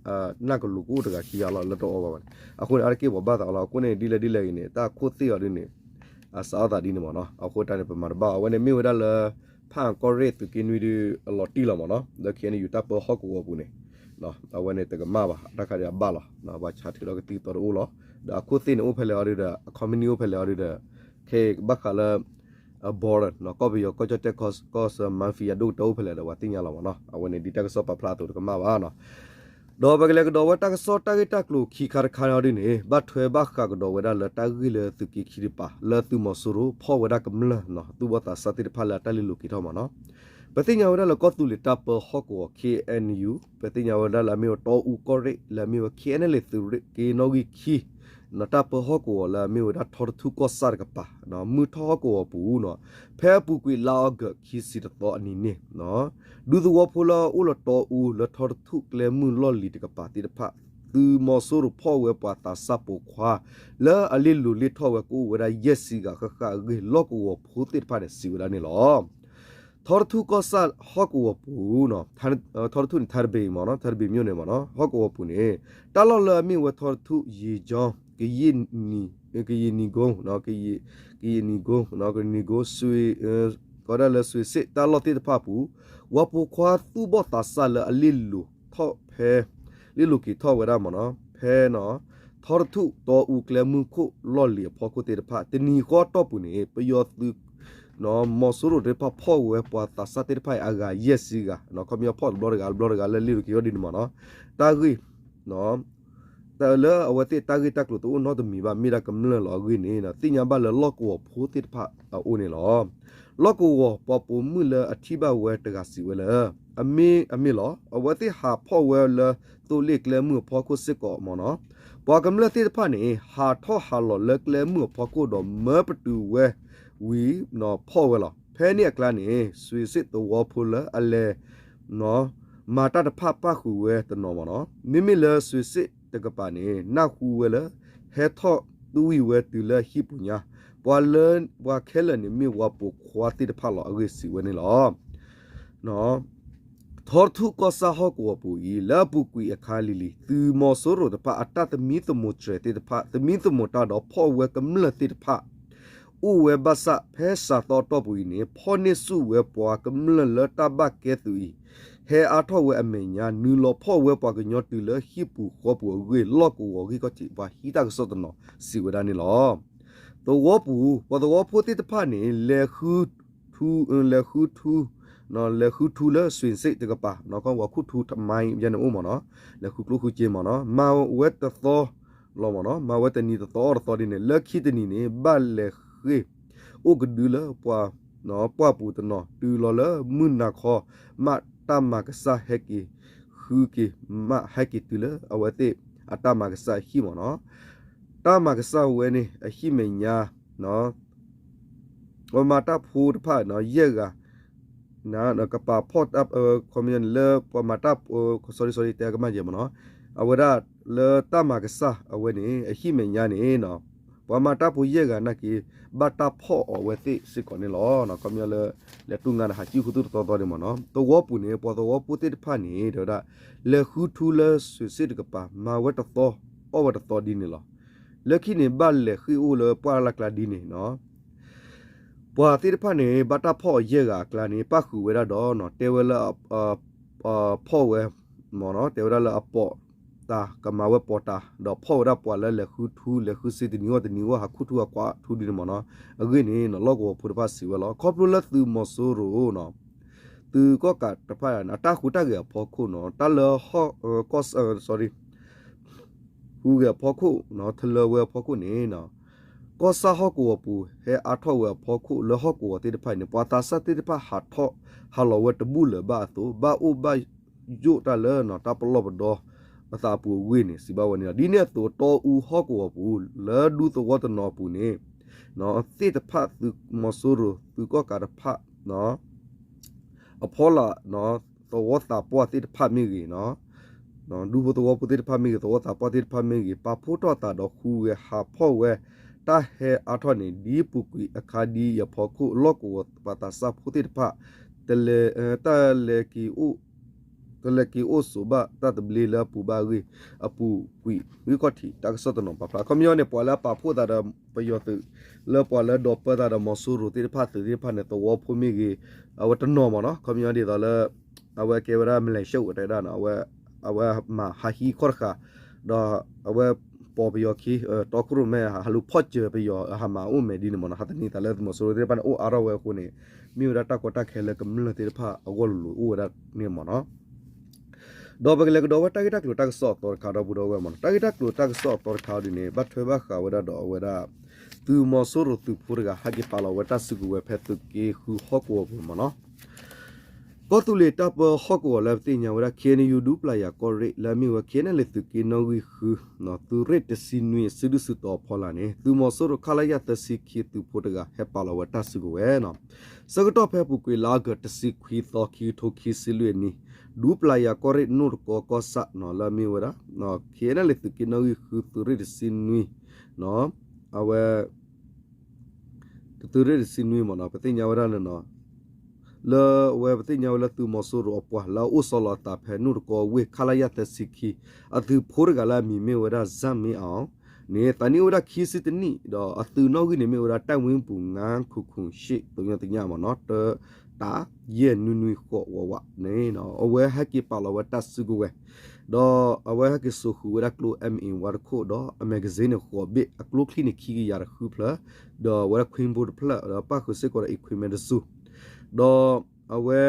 နၢ်ကလူးကအိၣ်တဂၤခံဂၤလီၤ လၢတအီၣ်ဘၣ်ဝဲန့ၣ်. အဃိန့ၣ် အါတက့ၢ်ပှၤဘၣ်သးအီၤလီၤ. အဃိန့ၣ် ဒ်လဲၣ်ဒ်လဲၣ်ဂ့ၤန့ၣ် တၢ်ခိၣ်သ့ၣ်အီၤဒ်န့ၣ် အစးအီၣ်သးဒ်န့ၣ်မ့ၢ်နီၤ. အဃိတၢ်န့ၣ် ပမၤတဘၣ် အဝဲန့ၣ်မ့ၢ်ဝဲဒၣ်လၢ ဖၣ်အၣ်ကီၢ်ရ့ၣ်သုးက့နွံဒုး အလီၤတံၢ်လီၤမ့ၢ်နီၤ, လၢ ခ့ၣ်အဲၣ်ယူၣ် တၢ်ပၢဟီၣ်ကဝီၤပူၤန့ၣ် အဝဲန့ၣ်တကမၣ်ဘၣ် တၢ်ခါဒုးအဘၣ်လီၤ. ပှၤဆါထုးထီၣ်ကသံၣ်ကသီတအိၣ်လီၤ. ဒီးအခိၣ်သ့ၣ်န့ၣ်အိၣ်ဖဲလဲၣ်အီၤဒုးဒီး အcompanyအိၣ်ဖဲလဲၣ်အီၤဒုးဒီး ခဲအံၤဘၣ်ဃးလၢ အ border နီၤ ကီၢ်ပယီၤကီၢ်ကၠီၣ်တဲၣ်ကီၢ်ဆၢ mafia ဒိၣ်ကတၢၢ်အိၣ်ဖဲလဲၣ်ဒီး ပှၤသ့ၣ်ညါလီၤမ့ၢ်နီၤ. အဝဲန့ၣ်ဒ်တၢ်ကစီၣ်ပာ်ဖျါအသိးတကမၣ်ဘၣ်နီၤ. ဒီးပကလဲၤကဒီးဝဲတၢ်ကစီၣ်တၢ်ဂ့ၢ်တၢ်ကျိၤခံခါတခါန့ၣ်အီၤဒုးန့ၣ် ဘၣ်ထွဲဘၣ်ဃးကဒီးဝဲဒၣ်လၢတၢ်ဂ့ၢ်လၢသုးက့ခံတကပၤ လၢသုးမီၤစိရိၤဖီၣ်ဝဲဒၣ်ကမျၢၢ်နီၤ သူၣ်ဘီၣ်သးစၢ်သ့ၣ်တဖၣ်လၢအတၢ်လဲၤလိာ်က့ၤထီၣ်မ့ၢ်နီၤ. ပသ့ၣ်ညါဝဲဒၣ်လၢကီၢ်သူလ့ၤတၢ်ပၢဟီၣ်ကဝီၤ ခ့ၣ်အဲၣ်ယူၣ် ပသ့ၣ်ညါဝဲဒၣ်လၢအမ့ၢ်ဝဲတီအူကီၢ်ရ့ၣ် လၢအမ့ၢ်ဝဲ ခ့ၣ်အဲၣ်ယူၣ် သုးရ့ၣ်က့နီၣ်ဂံၢ်ခံ တၢ်ပၢဟီၣ်ကဝီၤလၢအမ့ၢ်ဝဲဒၣ်ထီတထူၣ်ကီၢ်ဆၣ်တကပၤ မုၢ်ထီၣ်ဟီၣ်ကဝီၤပူၤနီၤ ဖဲအပူၤကွံာ်လါအီကူးခံဆံတသီအနံၤန့ၣ် ဒူသဝီဖိလၢအအိၣ်လၢတီအူလၢထီတထူၣ်ကျဲမုၢ်လီၢ်လံၤတကပၤသ့ၣ်တဖၣ် သုးမီၤစိရိၤဖီၣ်ဝဲပှၤသးစၢ်ပိာ်ခွါ လၢအလ့ၣ်လိၤလ့ၣ်ထီၣ်ဝဲကအိၣ်ဝဲဒၣ်ယဲၢ်ဆံဂၤဃၣ်ဃၣ်အဂ့ၢ် လီၢ်ကဝီၤဖိသ့ၣ်တဖၣ်န့ၣ်စံးဝဲဒၣ်န့ၣ်လီၤ. ထီတထူၣ်ကီၢ်ဆၣ်ဟီၣ်ကဝီၤပူၤ ထီတထူၣ်န့ၣ် ထါတဘ့ၣ်မ့ၢ်နီၤ ထါတဘ့ၣ်မ့ၢ်န့ၣ်မ့ၢ်နီၤ ဟီၣ်ကဝီၤပူၤန့ၣ် တၢ်လီၢ်လၢအမ့ၢ်ဝဲထီတထူၣ် ယံၤကၠီ ကယံၤနံၤကိ ကယံၤနံၤကိ ကနံၤကိ ကဒၣ်လၢစွ့ၤစ့ၣ်တၢ်လီၢ်သ့ၣ်တဖၣ်ပူၤ ပှၤပိာ်ခွါသူၣ်ဘီၣ်သးစၢ်လၢအလ့ၣ်လိၤထီၣ်ဖဲ လ့ၣ်လိၤက့ၤထီၣ်ဝဲဒၣ်မ့ၢ်နီၤ ဖဲ ထီတထူၣ်တီအူကျဲမုၢ်ခိၣ်လီၢ်လံၤအဖီခိၣ်သ့ၣ်တဖၣ် တနံၤဃီတီၢ်ပူၤန့ၣ် ပယီၤသုး မီၤစိရိၤသ့ၣ်တဖၣ်ဖီၣ်ဝဲပှၤသးစၢ်သ့ၣ်တဖၣ်အံၤအဂၤယဲၢ်ဆံဂၤ ခီပညီဖီၣ်တဘျီတဂၤ တဘျီတဂၤလၢလ့ၣ်လိၤက့ၤထီၣ်ဒ်န့ၣ်မ့ၢ်နီၤ တၢ်ဂ့ၢ် လၢအဝဲသ့ၣ်တၢ်ဂ့ၢ်တၢ်ကျိၤတအိၣ်နီတမံၤဘၣ် မ့ၢ်ဒၣ်ကမျၢၢ်လီၤအဂ့ၢ်န့ၣ် သ့ၣ်ညါဘၣ်လၢလီၢ်ကဝီၤဖိသ့ၣ်တဖၣ်အအိၣ်န့ၣ်လီၤ. လီၢ်ကဝီၤပှၤပိာ်မုၣ်လၢအထံၣ်ဘၣ်ဝဲတဂၤစံးဝဲလၢ အမ့ၢ် အမ့ၢ်လီၤ အဝဲသ့ၣ်ဟးဖီၣ်ဝဲလၢသိလ့ၣ်ကျဲမုၢ်အဖီခိၣ်စ့ၢ်ကီးမ့ၢ်နီၤ ပှၤကမျၢၢ်သ့ၣ်တဖၣ်န့ၣ် ဟးထီၣ်ဟးလီၤလၢကျဲမုၢ်အဖီခိၣ်ဒီးမၢပတုာ်ဝဲဝံၤ ဖီၣ်ဝဲလီၤ. ဖဲန့ၣ်အကျါန့ၣ် စွ့ၤစ့ၣ်သဝီဖိလၢအလဲၤ မၤတၢ်တဖၣ်ပၣ်ဃုာ်ဝဲတနီၤမ့ၢ်နီၤ မ့မ့ၢ်လၢစွ့ၤစ့ၣ်တကပၤန့ၣ် နၢ်ဟူဝဲလၢ ဟဲထီၣ် သူဝံၤဝဲတုၤလၢအဟံၣ်ပူၤညါ, ပှၤလၢ ပှၤခဲလၢာ်န့ၣ်မ့ၢ်ဝၤပိာ်ခွါသ့ၣ်တဖၣ်လီၤ. အဂ့ၢ်စံးဝဲန့ၣ်လီၤ. ထီထူၣ်ကီၢ်ဆၣ်ဟီၣ်ကဝီၤပူၤအံၤ လၢအပူၤကွံာ်အခါလံၤလံၤ သုးမီၤစိရိၤတဖၣ်အတၢ်သမံသမိးတြဲၤသ့ၣ်တဖၣ် သမံသမိးတၢ်ဒီးဖီၣ်ဝဲကမျၢၢ်သ့ၣ်တဖၣ် အိၣ်ဝဲဘၣ်ဆၣ်ဖဲစးသီအတီၢ်ပူၤအံၤန့ၣ် ဖီၣ်န့ၢ်ဆူၣ်ဝဲပှၤကမျၢၢ်လၢတၢ်ဘၣ်ကဲသုးအံၤ ဟဲအါထီၣ်ဝဲအမဲာ်ညါ နုာ်လီၤဖီၣ်ဝဲပှၤကညီတုၤလၢဟံၣ်ပူၤဃီပူၤအဂ့ၢ် လီၢ်ကဝီၤဂံၢ်ခီၣ်ထံး ပှၤဟံးတၢ်ကစီၣ်တနီၤစံးဝဲဒၣ်န့ၣ်လီၤ. သဝီပူၤ ပှၤသဝီဖိသ့ၣ်တဖၣ်န့ၣ် လဲၤဃုထူ လဲၤဃုထူ လဲၤဃုထူလၢစွ့ၤစ့ၣ်တကပၤ ခီဝဲခူၣ်ထူတမါယဲန့ၣ်အိၣ်မ့ၢ်နီၤ လဲၤဃုကျိဃုစ့မ့ၢ်နီၤ မၤဝဲတသီလီၤမ့ၢ်နီၤ မၤဝဲတနံၤတသီအီၣ်တသီဒ်န့ၣ် လၢခံတနံၤန့ၣ် ဘၣ်လဲၤဃ့ၢ် အိၣ်ကဒုလၢပှၤ ပှၢ်ပူၤတနီၤ တုၤလီၤလၢမုၢ်နၤခီ မးတၢ်မၤကစၢ်ဟဲက့ၤ ဃုက့ၤ မးဟဲက့ၤတုၤလၢအဝဲသ့ၣ်အတၢ်မၤကစၢ်အဟံၣ်မ့ၢ်နီၤ တၢ်မၤကစၢ်ဝဲန့ၣ် အဟံၣ်မဲာ်ညါ ပှၤမၤတၢ်ဖိတဖၣ် ယဲၢ်ဂၤ ကပာ်ဖှိၣ် ခီပညီန့ၣ်လၢပှၤမၤတၢ် sorry sorry တဲကမၣ်ယဲၢ်မ့ၢ်နီၤ အဝဲဒၣ်လၢတၢ်မၤကစၢ်အဝဲန့ၣ် အဟံၣ်မဲာ်ညါန့ၣ် ပှၤမၤတၢ်ဖိယဲၢ်ဂၤနာ်က့ ဘၣ်တၢ်ဖီၣ်အီၤဝဲသ့ၣ်စ့ၢ်ကီးန့ၣ်လီၤ. ခီပညီလၢ လဲၤတူၢ်ငါဒီးဟးကံၣ်ဃုသူၣ်တသီသီန့ၣ်မ့ၢ်နီၤ သဝီပူၤန့ၣ် ပှၤသဝီဖိသ့ၣ်တဖၣ်န့ၣ် တဲဝဲဒၣ် လဲၤဃုထူလၢစွ့ၤစ့ၣ်တကပၤ မၤဝဲတသီ အီၣ်ဝဲတသီဒ်န့ၣ်လီၤ. လၢခံန့ၣ် ဘၣ်လဲၤဃ့ၢ်အိၣ်လၢပှၢ်လၢ်ကျါဒ်န့ၣ်နီၤ ပှၤသ့ၣ်တဖၣ်န့ၣ် ဘၣ်တၢ်ဖီၣ်အီၤယဲၢ်ဂၤအကျါန့ၣ် ပၣ်ဃုာ်ဝဲဒၣ်ဒီး တဲဝဲလၢ ဖီၣ်ဝဲ မ့ၢ်နီၤ တဲဝဲဒၣ်လၢအပိာ်တၢ် ကမၤဝဲပိာ်တၢ် ဒီးဖီၣ်ဝဲဒၣ်ပှၤလၢလဲၤဃုထူ လဲၤဃုစ့တနံၤဂီၢ်တနံၤဂီၢ် ဟးခူၣ်ထူဟးကွၢ်ထူဒ်န့ၣ်မ့ၢ်နီၤ အဂ့ၢ်န့ၣ် လီၢ်ကဝီၤဖိတဖၣ်စံးဝဲလီၤ. ခီဖျိလၢသုးမီၤစိရိၤ သုးကီၣ်ကးတဖၣ် အတၢ်ဟူးတၢ်ဂဲၤအဖီခိၣ်နီၤ တၢ်လၢ ကီၢ် sorry ဟူးဂဲၤအဖီခိၣ် ထလၢဝဲအဖီခိၣ်န့ၣ် ကီၢ်ဆၣ်ဟီၣ်ကဝီၤပူၤ ဟဲအါထီၣ်ဝဲအဖီခိၣ် လၢဟီၣ်ကဝီၤသ့ၣ်တဖၣ်အံၤန့ၣ် ပှၤသးစၢ်သ့ၣ်တဖၣ်ဟးထီၣ် ဟးလီၤဝဲတဘူၣ်လၢၤဘၣ်အသိး ဘၣ်အိၣ်ဘၣ်ယိၣ်တၢ်လၢတၢ်ပလီၢ်ပဒီအသးအပူၤအဂ့ၢ်န့ၣ် စံးဘၣ်ဝဲန့ၣ်လီၤ. ဒ်န့ၣ်အသိး တီအူဟီၣ်ကဝီၤပူၤ လၢဒူသဝီတနီၤအပူၤန့ၣ် သ့ၣ်တဖၣ်သုးမီၤစိရိၤ သုးကီၣ်ကးတဖၣ် အဖီလာ် သဝီသးပှၢ်သ့ၣ်တဖၣ်မ့ၢ်ဂ့ၤ ဒူဖိသဝီဖိသ့ၣ်တဖၣ်မ့ၢ်ဂ့ၤ သဝီသးပှၢ်သ့ၣ်တဖၣ်မ့ၢ်ဂ့ၤ ပာ်ဖှိၣ်ထီၣ်သးဒီးဃုဂဲၤဟးဖီၣ်ဝဲ တၢ်ဟဲအါထီၣ်န့ၣ် ဒ်ပူၤကွံာ်အခါဒ်အံၤအဖီခိၣ် လီၢ်ကဝီၤပှၤသးစၢ်ဖိသ့ၣ်တဖၣ် တလဲၤ တၢ်လဲၤက့ၤအိၣ် တလဲၤက့ၤအိၣ်ဆိးဘၣ်တၢ်သဘျ့လၢအပူၤဘၣ်အဂ့ၢ် အပူၤကွံာ်ဂံၢ်ခီၣ်ထံးတၢ်ကစီၣ်တနီၤပာ်ဖျါ ခီပညီန့ၣ် ပှၤလၢအပာ်ဖှိၣ်သးဒီးပယီၤသုး လၢပှၤလၢဒိးပၢသးဒီးမီၤစိရိၤသ့ၣ်တဖၣ်သုးသ့ၣ်တဖၣ်န့ၣ် သဝီဖိမ့ၢ်ဂ့ၤ အဝဲတနီၤမ့ၢ်နီၤ ခီပညီဒ်သိးလၢ အဝဲကဲဝဲဒၣ် မလဲၤရှဲအိၣ်တဲဒၣ်နီၤ အဝဲ အဝဲမၤဟးဟံးခီၣ်တဃာ် ဒီးအဝဲပိာ်ပယီၤခံ တီခိၣ်ရိၣ်မဲ ဟးလူၤဖီၣ်စၢၤပယီၤ ဟးမၤအိၣ်မဲာ်ဒ်န့ၣ်မ့ၢ်နီၤ ဟးသနံၤသးလၢသုးမီၤစိရိၤသ့ၣ်တဖၣ်န့ၣ် အိၣ်အါထီၣ်ဝဲအဃိန့ၣ် မ့ၢ်ဝဲဒၣ်တၢ်ကီတၢ်ခဲလၢကမျၢၢ်သ့ၣ်တဖၣ်အဂီၢ်လိၤလိၤအိၣ်ဝဲဒၣ်န့ၣ်မ့ၢ်နီၤ ဒီးပကလဲၤကဒီးဝဲတၢ်ဂ့ၢ်တၢ်ကျိၤတၢ်ကစီၣ်အသီတခါဒီပုၢ်ဒီဝဲၢ်မ့ၢ်နီၤ တၢ်ဂ့ၢ်တၢ်ကျိၤတၢ်ကစီၣ်အသီတခါအံၤဒ်န့ၣ် ဘၣ်ထွဲဘၣ်ဃးဝဲဒၣ်ဒီးအဝဲဒၣ် သုးမီၤစိရိၤသုးဖိတဂၤ ဟဲက့ၤပာ်လီၤဝဲတၢ်စုကဝဲၤဖဲသုးက့ဃုဟီၣ်ကဝီၤပူၤမ့ၢ်နီၤ ကီၢ်သူလ့ၤတၢ်ပၢဟီၣ်ကဝီၤလၢပသ့ၣ်ညါဝဲဒၣ် ခ့ၣ်အဲၣ်ယူၣ် ဒူပျၢ်ယၤကီၢ်ရ့ၣ် လၢအမ့ၢ်ဝဲ ခ့ၣ်အဲၣ်ယူၣ် သုးက့နီၣ်ဂံၢ်ဃု သုးရ့ၣ်တဆံနွံ စုဒုၣ်စုတီၤအဖီလာ်န့ၣ် သုးမီၤစိရိၤ ခလရ သၢဆံခံ သုးဖိတဂၤ ဟဲပာ်လီၤဝဲတၢ်စုကဝဲၤနီၤ ဆၢကတီၢ်ဖဲအပူၤကွံာ်လါအီကူး တဆံခွံသီ ခံကထိခံဆံလွံၢ်အနံၣ် ဒူပျၢ်ယၤကီၢ်ရ့ၣ်နိၣ်တကီကီၢ်ဆၣ်နီၤ လၢအမ့ၢ်ဝဲဒၣ် ခ့ၣ်အဲၣ်ယူၣ် သုးက့နီၣ်ဂံၢ်ဃု သုးရ့ၣ်တဆံနွံ အဝဲ သုးရ့ၣ်တဆံနွံမ့ၢ်နီၤ ပသ့ၣ်ညါဝဲဒၣ်လၢနီၤ လၢအဝဲပသ့ၣ်ညါဝဲလၢသုးမီၤစိရိၤအပှၤ လၢအအိၣ်ဆီလီၤအသးဖဲနိၣ်တကီဝ့ၢ် ခလရ သၢဆံခံ အသုးဖိတဂၤလၢအမံၤမ့ၢ်ဝဲဒၣ် ဇၣ်မ့အီၤန့ၣ် သးနံၣ်အိၣ်ဝဲဒၣ်ခံဆံတနံၣ် ဒီးအသုးနီၣ်ဂံၢ်န့ၣ်မ့ၢ်ဝဲဒၣ် တၢ်ဝ့ၢ်ပူၤ ငါးခုခုရှစ် သုညါသုညါမ့ၢ်နီၤ တၢ တၢ ယဲၢ်နွံနွံဃိး ဝးဝးန့ၣ် အဝဲဟဲက့ၤပာ်လီၤဝဲတၢ်စုကဝဲၤ ဒီးအဝဲဟဲက့ၤစိာ်ဃုာ်ဝဲဒၣ်ကျိ M A one တခိၣ် ဒီး အmagazine န့ၣ် ဃိးဘ့ၣ် အကျိချံန့ၣ် ခံကယၤတဃုဖျၢၣ် ဒီးအဝဲဒၣ် ခွံဘိတဖျၢၣ် ဒီးပၣ်ဃုာ်စ့ၢ်ကီးဒီး equipment တစိၤ ဒီးအဝဲ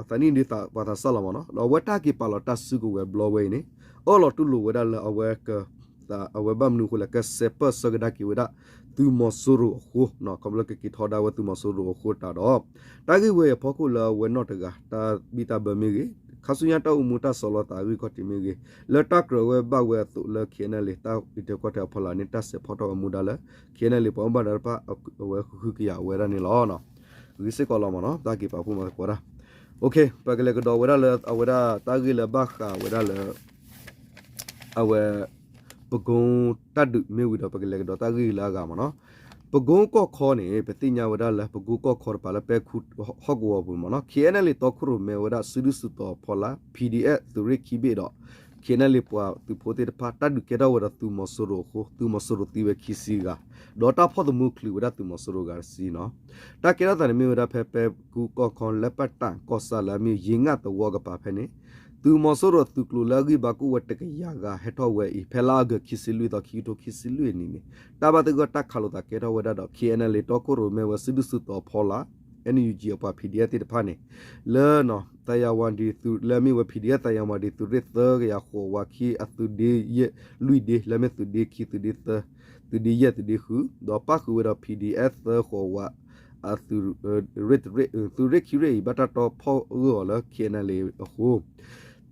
သးနံၣ်ဒ်ပှၤသးစၢ်လီၤမ့ၢ်နီၤ ဒီးအဝဲတၢ်က့ၤပာ်လီၤတၢ်စုကဝဲၤဘျီဝဲအံၤန့ၣ် အၢၣ်လီၤတူၢ်လိာ်ဝဲဒၣ်လၢအဝဲက အဝဲဘၣ်မနုၤအဃိလဲၣ် ကစဲးပၢၢ်ဆၢကဒါက့ၤဝဲဒၣ် သုးမီၤစိရိၤအဃိ ခီဖျိကက့ၤထီဒါဝဲသုးမီၤစိရိၤအဃိတးဒီး တၢ်ဂ့ၢ်ဝဲအံၤအဖီခိၣ်လၢအဝဲနီၢ်တဂၤ တၢ်ဘံၣ်တၢ်ဘၢမ့ၢ်ဂ့ၤ ခါဆူညါတၢ်အိၣ်မူတၢ်ဆီလီၤသးဂံၢ်ခီၣ်ထံးမ့ၢ်ဂ့ၤ လၢတၢ်ကြၢးဝဲဘၣ်ဝဲအသိးလၢ ခ့ၣ်အဲၣ်ယူၣ် တၢ်အံးထွဲကွၢ်ထွဲအဖီလာ်န့ၣ် တၢ်စဲးဖီၣ်ထီၣ်ဝဲမူဒါလၢ ခ့ၣ်အဲၣ်ယူၣ် ပှၤဘၣ်မူဘၣ်ဒါတဖၣ် အဝဲဃုဃုကယၤဝဲဒၣ်န့ၣ်လီၤ. ဂ့ၤစ့ၢ်ကီးလီၤမ့ၢ်နီၤ တၢ်က့ၤပာ်ဖှိၣ်မၤသကိးတၢ် ပကလဲၤကဒီးဝဲဒၣ်လၢအဝဲဒၣ်တၢ်ဂ့ၢ်လၢဘၣ်ဃးဝဲဒၣ်လၢ အဝဲ ပကိတၢ်ဒုးမ့ၢ်ဝံၤဒီး ပကလဲၤကဒီးတၢ်ဂ့ၢ်လၢအဂၤမ့ၢ်နီၤ. ပကိကီၢ်ခီန့ၣ် ပသ့ၣ်ညါဝဲဒၣ်လၢ ပကိကီၢ်ခီတပၤလၢပဲခူဟီၣ်ကဝီၤပူၤမ့ၢ်နီၤ ခ့ၣ်အဲၣ်အဲၣ်လ့ၣ် တီခိၣ်ရိၣ်မဲဝဲဒၣ်စုဒုၣ်စုတီၤဖီလာ် PDF သုးရ့ၣ်ခံဘ့ၣ်ဒီး ခ့ၣ်အဲၣ်အဲၣ်လ့ၣ်ပှၤသုးဖိသ့ၣ်တဖၣ် တၢ်ဒုးကဲထီၣ်ဝဲဒီးသုးမီၤစိရိၤအဃိ သုးမီၤစိရိၤသံဝဲခံဆံဂၤ ဒီးတၢ်ဖီၣ်သမူချုးဝဲဒၣ်သုးမီၤစိရိၤဂၤတဆံနီၤ. တၢ်ကဲထီၣ်သးန့ၣ်မ့ၢ်ဝဲဒၣ်ဖဲပဲခူကီၢ်ခီလၢပတၢ်ကီၢ်ဆၣ်လၢအမ့ၢ်ယ့ငၣ်သဝီအကပၤဖဲန့ၣ် သုးမီၤစိရိၤသုးကျိၤလၢအဂံၢ်ဘါကအိၣ်ဝဲတကယၤဂၤဟဲထီၣ်ဝဲအံၤ ဖဲလါအီကူးခံဆံလွံၢ်သီ ခံကထိခံဆံလွံၢ်အနံၣ်န့ၣ် တၢ်ဘၣ်သဂၢၢ်တၢ်ခးလိာ်သးကဲထီၣ်ဝဲဒၣ်ဒီး ခ့ၣ်အဲၣ်အဲၣ်လ့ၣ် တီခိၣ်ရိၣ်မဲဝဲစုဒုၣ်စုတီၤဖီလာ် NUG အပှၤ PDF သ့ၣ်တဖၣ်န့ၣ် လၢ သယဝၤဒံသုး လၢအမ့ၢ်ဝဲ PDF သယဝၤဒံသုးရ့ၣ်သၢကယၤဃိးဝးခံ အသုးဒ့ယဲၢ်လွံၢ်ဒ့ လၢအမ့ၢ်သုးဒ့ခံ သုးဒ့သၢ သုးဒ့ယဲၢ် သုးဒ့ဃု ဒီးပၣ်ဃုာ်ဝဲဒီး PDF သၢဃိးဝး အသုးရ့ၣ်တရ့ၣ် သုးရ့ၣ်ခံရ့ၣ်အံၤ ဘၣ်တၢ်တီဖီၣ်ဂၢၢ်အီၤလၢ ခ့ၣ်အဲၣ်အဲၣ်လ့ၣ်အဃိ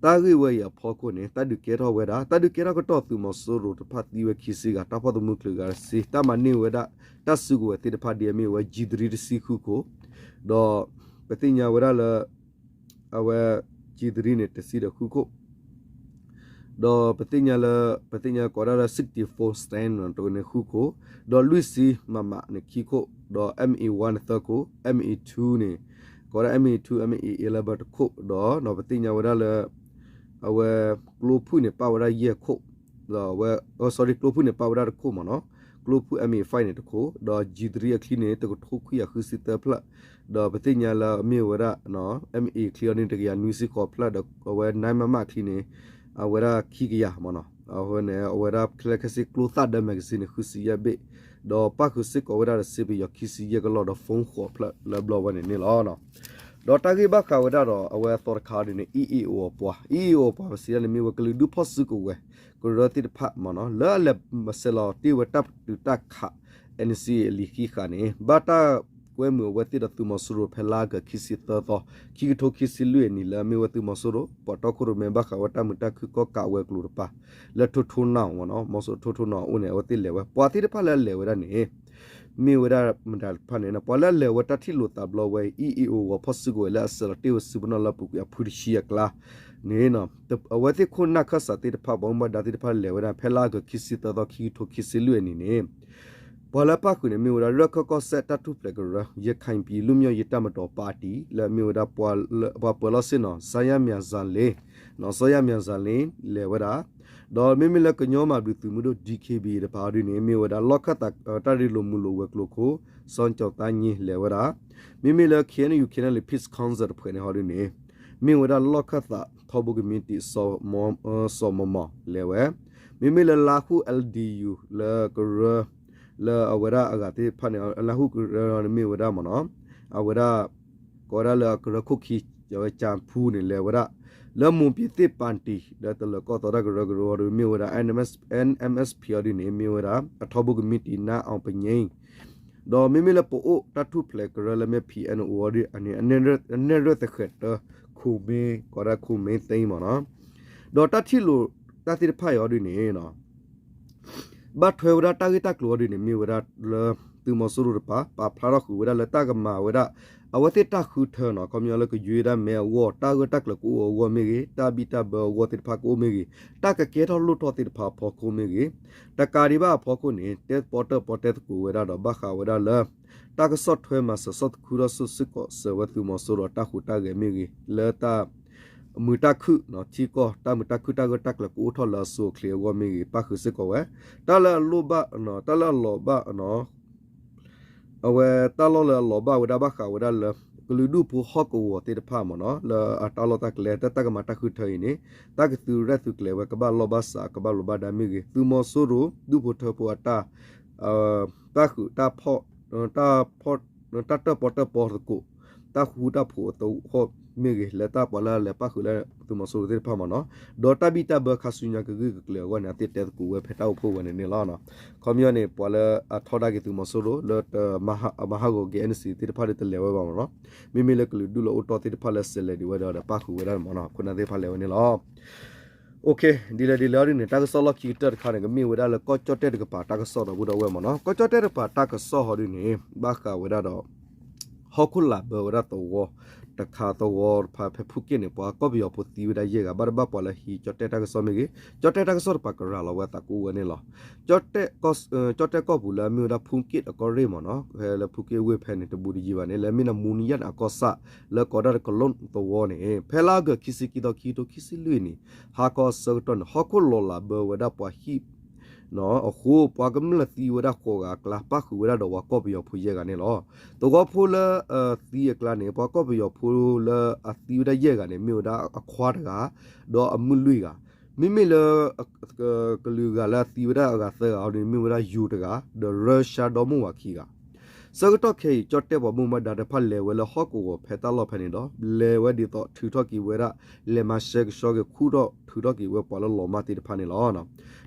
တၢ်ဂ့ၢ်ဝဲအံၤအဖီခိၣ်န့ၣ် တၢ်ဒုးကဲထီၣ်ဝဲဒၣ် တၢ်ဒုးကဲထီၣ်ကတီၢ်သုးမီၤစိရိၤတဖၣ်သံဝဲခံဆံဂၤ တၢ်ဖီၣ်သမူချုးဂၤတဆံ တၢ်မၤန့ၢ်ဝဲဒၣ် တၢ်စုကဝဲၤသ့ၣ်တဖၣ်ဒ်အမ့ၢ်ဝဲ G three တဆံဃုခိၣ် ဒီးပသ့ၣ်ညါဝဲဒၣ်လၢ အဝဲ G three န့ၣ် တဆံဒီးဃုခိၣ် ဒီးပသ့ၣ်ညါလၢ ပသ့ၣ်ညါကိးဝဲဒၣ်လၢ sixty-four Sten န့ၣ် တန့ၣ်ဃုခိၣ် ဒီးလွံၢ်ဆံ MM န့ၣ်ခံခိၣ် ဒီး MA one န့ၣ်သၢခိၣ် MA two န့ၣ် ကိးဝဲဒၣ် MA two MA eleven တခိၣ် ဒီးပသ့ၣ်ညါဝဲဒၣ်လၢ အဝဲ ကျိဖုၣ်န့ၣ် ပၣ်ဝဲဒၣ်ယဲၢ်ခိၣ် ဒီးအဝဲ sorry ကျိဖုၣ်န့ၣ် ပၣ်ဝဲဒၣ်တခိၣ်မ့ၢ်နီၤ ကျိဖုၣ် MA five န့ၣ်တခိၣ် ဒီး G three အချံန့ၣ် တကထိခွံကယၤဃုဆံသၢဖျၢၣ် ဒီးပသ့ၣ်ညါလၢအမ့ၢ်ဝဲဒၣ် MA အချံအီၤန့ၣ် တကယၤနွံဆံဃိးဖျၢၣ် ဒီးအဝဲ nine MM အချံန့ၣ် အဝဲဒၣ်ခံကယၤမ့ၢ်နီၤ အဝဲန့ၣ် အဝဲဒၣ်ခဲလၢာ်ခဲဆ့ကျိသၣ်ဒၢ magazine န့ၣ် ဃုဆံယဲၢ်ဘ့ၣ် ဒီးပၣ်ဃုာ်စ့ၢ်ကီးဝဲဒၣ်ဒီးစ့ပယီၤခံဆံယဲၢ်ကလီၢ်ဒီး phone ဃိးဖျၢၣ်လၢဘျီဝဲန့ၣ်န့ၣ်လီၤ. ဒီးတၢ်ဂ့ၢ်ဘၣ်ဃးဝဲဒၣ်ဒီး အဝဲအသီတခါဒ်န့ၣ် EAO အပှၤ EAO အပှၤပစံးဒၣ်န့ၣ် မ့ၢ်ဝဲကလုာ်ဒူၣ်ဖီၣ်စုကဝဲၤ ကရၢသ့ၣ်တဖၣ်မ့ၢ်နီၤ လၢအလဲၤမၤဆဲးလီၤတ့ၢ်ဝဲတၢ်ပတုာ်တၢ်ခး NCA အလံာ်ခံဃာ်န့ၣ် ဘၣ်တၢ်ကွဲမုာ်အဝဲသ့ၣ်ဒီးသုးမီၤစိရိၤဖဲလါအီကူးခံဆံသၢသီ ခံကထိခံဆံလွံၢ်အနံၤလၢအမ့ၢ်ဝဲသုးမီၤစိရိၤ ပှၤတီခိၣ်ရိၣ်မဲဘၣ်ဃးဝဲတၢ်မုာ်တၢ်ခုၣ်ကီၢ်ကးဝဲၤကျိၤတပၤ လၢထိထိနီၢ်မ့ၢ်နီၤ မီၤစိရိၤထိထိနီၢ်အအိၣ်န့ၣ် အဝဲသ့ၣ်လဲၤဝဲ ပှၤသ့ၣ်တဖၣ်လၢအလဲၤဝဲဒၣ်န့ၣ် မ့ၢ်ဝဲဒၣ်မတၤတဖၣ်န့ၣ် ပှၤလၢအလဲၤဝဲတၢ်ထံၣ်လိာ်သးဘျီဝဲ EAO ဝဲဖီၣ်စုကဝဲၤလၢအဆဲးလီၤတ့ၢ်ဝဲစုပနီၣ်လၢအပူၤကွံာ်အဖုတဆံအကျါန့ၣ် အဝဲသ့ၣ်ခိၣ်နၢ်ခၢၣ်စးသ့ၣ်တဖၣ် ပှၤမူဘၣ်ဒါသ့ၣ်တဖၣ်လဲၤဝဲဒၣ် ဖဲလါအီကူးခံဆံသၢသီ ခံကထိခံဆံလွံၢ်အနံၤန့ၣ် ပှၤလၢပၣ်ဃုာ်န့ၣ် မ့ၢ်ဝဲဒၣ် ရၢၢ်ခၢၣ်ကီၢ်စဲၣ်တၢ်ထူၣ်ဖျဲးကရၢ ရခိုင်ပြည်လွတ်မြောက်ရေးတပ်မတော်ပါတီ လၢအမ့ၢ်ဝဲဒၣ် ပှၤပၢၤလီၢ်ဆ့ၣ်နီၤ စီၤယၣ်မၠၤစၤလ့ စီၤယၣ်မၠၤစၤလ့ လဲၤဝဲဒၣ် ဒီးမ့မ့ၢ်လၢကညီမၤဘျုးသုးမုၢ်ဒိၣ် DKBA တပၤအီၤဒ်န့ၣ် မ့ၢ်ဝဲဒၣ်လီၢ်ခၢၣ်သး တၢ်ရ့လိာ်မုာ်လိာ်ဝဲၤကျိၤခိၣ် စီၤကၠီၤသးည့ လဲၤဝဲဒၣ် မ့မ့ၢ်လၢ KNU KNLA Peace Council တဖုန့ၣ်ဟီဒ်န့ၣ် မ့ၢ်ဝဲဒၣ်လီၢ်ခၢၣ်သး ထီဘိကမံးတံာ် စီၤမီၤမီၤ လဲၤဝဲ မ့မ့ၢ်လၢလါဟူၣ် LDU လၢကရၢ လၢအဝဲဒၣ်အဂၤသ့ၣ်တဖၣ်န့ၣ် လါဟူၣ်ကရၢန့ၣ်မ့ၢ်ဝဲဒၣ်မ့ၢ်နီၤ အဝဲဒၣ် ကိးဝဲဒၣ်လၢကရၢခိၣ်ခံ အဝဲကၠၣ်ဖူန့ၣ် လဲၤဝဲဒၣ် လၢ မွန်ပြည်သစ်ပါတီ လၢတလၢၤကီၢ်သီတၢ်ကရၢကရိအီၤဒ် မ့ၢ်ဝဲဒၣ် NMSP အီၤဒ်န့ၣ် မ့ၢ်ဝဲဒၣ် အထီဘိကမံးတံာ် နါအောင်ပညိန်း ဒီးမ့မ့ၢ်လၢပအိၣ်တၢ်ထူၣ်ဖျဲးကရၢလၢမ့ၢ် PNO အီၤဒ်န့ၣ် အနဲၣ်ရွဲၣ်သဃဲးတၢ ခိၣ်မ့ၢ် ကိးဒၣ်ခိၣ်မ့ၢ်သ့မ့ၢ်နီၤ ဒီးတၢ်ထံၣ်လိာ်တၢ်သ့ၣ်တဖၣ်အံၤအီၤဒ်န့ၣ် ဘၣ်ထွဲဝဲဒၣ်တၢ်ဂ့ၢ်တၢ်ကျိၤအီၤဒ်န့ၣ် မ့ၢ်ဝဲဒၣ်လၢ သုးမီၤစိရိၤတပၤ ပာ်ဖျါထီၣ်ဃုာ်ဝဲဒၣ်လၢတၢ်ကမၤဝဲဒၣ် အဝဲသ့ၣ်တၢ်ဃုထၢနီၤ ခီပညီလၢကယွ့ဒၣ်မဲအဂီၢ် တၢ်ဂၢၢ်တၢ်ကျၢၤကအိၣ်အဂီၢ်မ့ၢ်ဂ့ၤ တၢ်ဘံၣ်တၢ်ဘၢအဂီၢ်သ့ၣ်တဖၣ်ကအိၣ်မ့ၢ်ဂ့ၤ တၢ်ကကဲထီၣ်လိၣ်ထီၣ်သ့ၣ်တဖၣ်အဖီခိၣ်မ့ၢ်ဂ့ၤ တကးဒံးဘၣ်အဖီခိၣ်န့ၣ် တဲပီတၢၢ်ပီတဲသကိးဝဲဒၣ်ဒီး ဘၣ်ဃးဝဲဒၣ်လၢ တၢ်ကဆီၣ်ထွဲမၤစၢၤဆီၣ်တခူထီၣ်စ့ၢ်ကီးစၢၤဝဲသုးမီၤစိရိၤအတၢ်ဟူးတၢ်ဂဲၤမ့ၢ်ဂ့ၤ လၢတၢ် မုာ်တၢ်ခုၣ်ထံကီၢ် တၢ်မုာ်တၢ်ခုၣ်တၢ်ဂၢၢ်တၢ်ကျၢၤကအိၣ်ထီၣ်လၢအဆိအချ့အဂီၢ်မ့ၢ်ဂ့ၤ ပၣ်ဃုာ်စ့ၢ်ကီးဝဲ တၢ်လၢအလိၣ်ဘၣ် တၢ်လၢအလီၤဘၣ် အဝဲတၢ်လီၢ်လၢအလီၤဘၣ်ဝဲဒၣ်ဘၣ်ဃးဝဲဒၣ်လၢ ကလုာ်ဒူၣ်ဖိဟီၣ်ကဝီၤသ့ၣ်တဖၣ်မ့ၢ်နီၤ လၢအတၢ်လီၢ်တၢ်ကျဲ တၢ်တၢ်ကမၤတၢ်ဃုထၢအံၤန့ၣ် တၢ်ကသုးရဲၣ်သုးကျဲၤဝဲ ကဘၣ်လီၢ်ဘၣ်စး ကဘၣ်လိာ်ဘၣ်ဒါမ့ၢ်ဂ့ၤ သုးမီၤစိရိၤ ဒူၣ်ဖိထၢဖိအတၢ် တၢ်ဃုာ်တၢ်ဖီၣ် တၢ်ဖီၣ် တၢ်တၢၣ်ပီတၢၣ်ပီသကိး တၢ်ဃူတၢ်ဖိးအသဟီၣ်မ့ၢ်ဂ့ၤ လၢတၢ်ပှၤလၢအလဲၤပၣ်ဃုာ်လၢသုးမီၤစိရိၤသ့ၣ်တဖၣ်မ့ၢ်နီၤ ဒီးတၢ်ဘံၣ်တၢ်ဘၢခါဆူညါကဂ့ၢ်ကကျိၤအဂီၢ်န့ၣ် အသ့ၣ်တဲသကိးဝဲဖဲတၢ်အိၣ်ဖှိၣ်ဝဲန့ၣ်န့ၣ်လီၤ. ခီပညီန့ၣ် ပှၤလၢအထီဒါက့ၤသုးမီၤစိရိၤလၢ မၤဟးဂီၤက့ၤ NCA သ့ၣ်တဖၣ်ဒီးတလဲၤဝဲဘၣ်မ့ၢ်နီၤ မ့မ့ၢ်လၢကလုာ်ဒူၣ်လၢအိၣ်တီၢ်သ့ၣ်တဖၣ်လၢစဲးလဲၤဒံးဝဲဒီး ပၣ်ဃုာ်ဝဲဒၣ်မ့ၢ်နီၤ ခိၣ်နၢ်သ့ၣ်တဖၣ်လဲၤဝဲန့ၣ်လီၤ. ဒ်လဲၣ်ဒ်လဲၣ်အီၤဒ်န့ၣ် တၢ်ကစီၣ်လီၢ်ခံကတၢၢ်တခါန့ၣ် ကမ့ၢ်ဝဲဒၣ်လၢကီၢ်ကၠီၣ်တဲၣ်တကပၤတၢ်ကစီၣ်ဒီပုၢ်ဒီဝဲၢ်မ့ၢ်နီၤ ကီၢ်ကၠီၣ်တဲၣ်တကပၤတၢ်ကစီၣ်ဟီဒ်န့ၣ် ဘၣ်ဃးဝဲဒၣ်ဒီး ဟီၣ်ခိၣ်လာ်ဘၢဝဲဒၣ်သဝီ တခါသဝီတဖၣ်ဖဲဖူက့ၣ်န့ၣ် ပှၤကီၢ်ပယီၤဖိသံဝဲဒၣ်ယဲၢ်ဂၤ ဘၣ်တဘၣ်ပှၤလၢဟံးကၠီၣ်တဲၣ်တၢ်ကစီၣ်မ့ၢ်ဂ့ၤ, ကၠီၣ်တဲၣ်တၢ်ကစီၣ်တပၤကရၤလီၤဝဲအသးကိးဝဲန့ၣ်လီၤ. ကၠီၣ်တဲၣ်ကီၢ်ပူၤလၢအမ့ၢ်ဝဲဒၣ်ဖူက့ၣ်အကီၢ်ရ့ၣ်မ့ၢ်နီၤ, ဖဲလၢဖူက့ၣ်ဝ့ၢ်ဖဲန့ၣ် တဘူးတယံၤဘၣ်န့ၣ် လၢအမ့ၢ်ဒၣ်မူနံယၣ်န့ၣ် အကီၢ်ဆၣ်လၢကိးဒၣ်တကလိၣ်သဝီန့ၣ် ဖဲလါအီကူး ခံဆံခံသီ ခံကထိခံဆံလွံၢ်နံၣ် ဟါခီအဆၢကတီၢ်န့ၣ် ဟီၣ်ခိၣ်လီၤလးဘၢဝဲဒၣ်ပှၤဟံၣ် အဃိ ပှၤကမျၢၢ်သံဝဲဒၣ်ဃိးဂၤအကျါ ပၣ်ဃုာ်ဝဲဒၣ်ဒီးပှၤကီၢ်ပယီၤဖိယဲၢ်ဂၤန့ၣ်လီၤ. သဝီဖိလၢသံအကျါန့ၣ် ပှၤကီၢ်ပယီၤဖိလၢအသံဝဲဒၣ်ယဲၢ်ဂၤန့ၣ် မ့ၢ်ဝဲဒၣ်အခွါတဂၤ ဒီးအမုၢ်လွံၢ်ဂၤ, မ့မ့ၢ်လၢ ကလုာ်ဂၤလၢအသံဝဲဒၣ်အဂၤသၢဂၤအီၤန့ၣ် မ့ၢ်ဝဲဒၣ်ယိၤတဂၤ ဒီးရၢၡါဒီမိၢ်ဝၤခံဂၤ ဆၢကတီၢ်ခဲအံၤ ကၠီၣ်တဲၣ်ပှၤဘၣ်မူဘၣ်ဒါတဖၣ်လဲၤဝဲလၢဟီၣ်ကဝီၤဖဲတၢ်လီၢ်ဖဲန့ၣ်ဒီး လဲၤဝဲဒ်သိးထုးထီၣ်က့ၤဝဲဒၣ် လဲၤမၤရှဲကဆှီက့ၤ ခူၣ်ထီၣ်ထုးထီၣ်က့ၤဝဲပှၤလၢလီၤမၢ်သ့ၣ်တဖၣ်န့ၣ်လီၤ.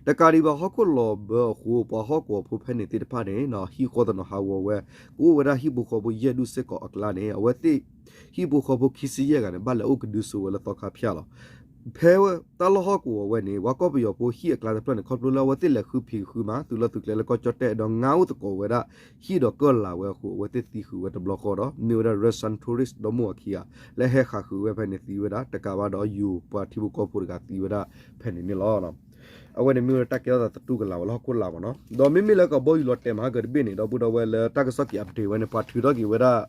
တကးဒံးဘၣ် ဟီၣ်ခိၣ်လီၤဘၢအဃိ ပှၤဟီၣ်ကဝီၤဖိဖဲန့ၣ်သ့ၣ်တဖၣ်န့ၣ် ဟံၣ်ဃီသနီၤဟးဂီၤဝဲ ကအိၣ်ဝဲဒၣ်ဟံၣ်ဖိဃီဖိယဲၢ်ဒူၣ်စ့ၢ်ကီးအကျါန့ၣ် အဝဲသ့ၣ် ဟံၣ်ဖိဃီဖိခံဆံယဲၢ်ဂၤန့ၣ် ဘၣ်လဲၤအိၣ်ကဒုစိဝဲလၢသီခါဖၠၣ်လီၤ. ဖဲတၢ်လီၢ်ဟီၣ်ကဝီၤဝဲန့ၣ် ပှၤကီၢ်ပယီၤဖိဟံၣ်အကျါတဖျၢၣ်န့ၣ် ခီဖျိလၢအဝဲသ့ၣ်လဲၤဃုဖံးဃုမၤ သုးလီၢ်သုးကျဲလၢကီၢ်ကၠီၣ်တဲၣ် ဒီးငါအိၣ်သကိးဝဲဒၣ် ဟံၣ်ဒီးကၢၢ်လၤဝဲအဃိ အဝဲသ့ၣ်သံဃုာ်ဝဲတဘျီဃီဒီး မ့ၢ်ဝဲဒၣ် ရၢၡါ tourist ဒီမိၢ်ဝၤခံဂၤ လၢဟဲဃုာ်ဃုာ်ဝဲဖဲန့ၣ်သံဝဲဒၣ် တကးဘၣ်ဒီးယိၤပှၤထံဖိကီၢ်ဖိတဂၤသံဝဲဒၣ် ဖဲန့ၣ်န့ၣ်လီၤ. အဝဲန့ၣ်မ့ၢ်ဝဲဒၣ်တၢ်ကဲထီၣ်သးသတူၢ်ကလာ်ဝဲလၢဟီၣ်ခိၣ်လာ်မ့ၢ်နီၤ. ဒီးမ့မ့ၢ်လၢကဘီယူၤလီၤတဲာ်မဟါကတဘ့ၣ်န့ၣ် ဒီပုၢ်ဒီဝဲၢ်လၢတၢ်ကစီၣ်က့ၤ update ဝဲန့ၣ် ပှၤထုးထီၣ်က့ၤဝဲဒၣ်